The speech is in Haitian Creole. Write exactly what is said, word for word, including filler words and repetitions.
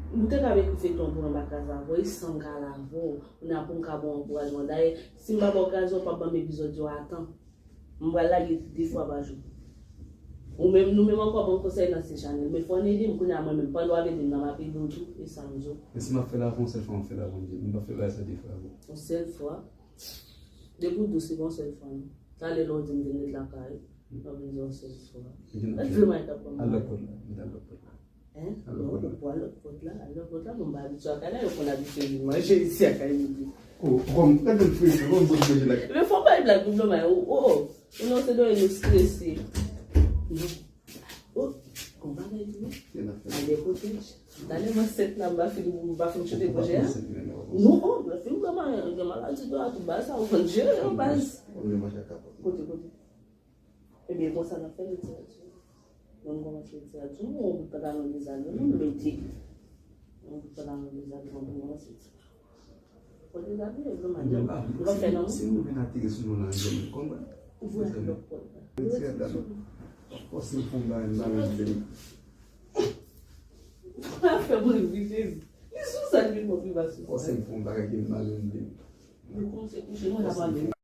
Ou te ka ekri feyton pou anba kaz la, voye san m ka lave w, kounye a pou m ka ba w ankourajman. Dayè, si m pa ba w kaz yo, w p ap ban m epizòd yo a tan. M pral lage de fwa pa jou. Ou menm, nou menm ankò ban m konsèy nan se Chanel. Men fò n ede m kounye a mwen menm. Pandan w ap ede m nan, m ap ede w tou, e sa m di w. Men si m ap fè l avè w, yon sèl fwa m ap fè l avè w, m di, m p ap fè bagay sa de fwa avè w. Yon sèl fwa. Depi w dous, se pa yon sèl fwa, non. Talè lè w di m vin ret lakay, m ap vin di yon sèl fwa. Mèt vle may t ap pran m. Al lòt pòt la, mèt al lòt pòt la. Hein? Non, ou pa al lòt pòt la, al lòt pòt la, bon, m pa abitye ak la, yo konn abitye vin manje isi ak Ayiti. Oh, bon, gade l frite, bon, bon, manje la. Men fò bay blag pou blòmay, oh, oh, oh. Ou non, se dòyè nou strese. Non. Oh, kon bagay li, non. Ale kote. Talè m ansent la, m pa fin, m pa fin choute pwojè a. Non, oh, m fin blòmay, gen maladi dwa, tout bagay sa, ou konn jere yo, baz. Kote, kote. Ebyen, konsa n ap fè literati. Lè n kòmanse literati, nou pran yon bout pantalon dezabye, nou mete. Yon bout pantalon dezabye, nou kòmanse literati. Fò dezabye, vre, madanm. Nou pa fè nan moun. Si nou vin ateri sou nou nan zòn, ou konprann? Ou vwe al lòt pòt la. Literati la, non. Fòse m fè yon bagay, m pa menm vle. Ou pa fè mwen ri, Jezi. Li sou sa, li vin mwen pi ba sou sa. Fòse m fè yon bagay ke m pa menm vle. Nou kòmanse kouche, mwen la pale.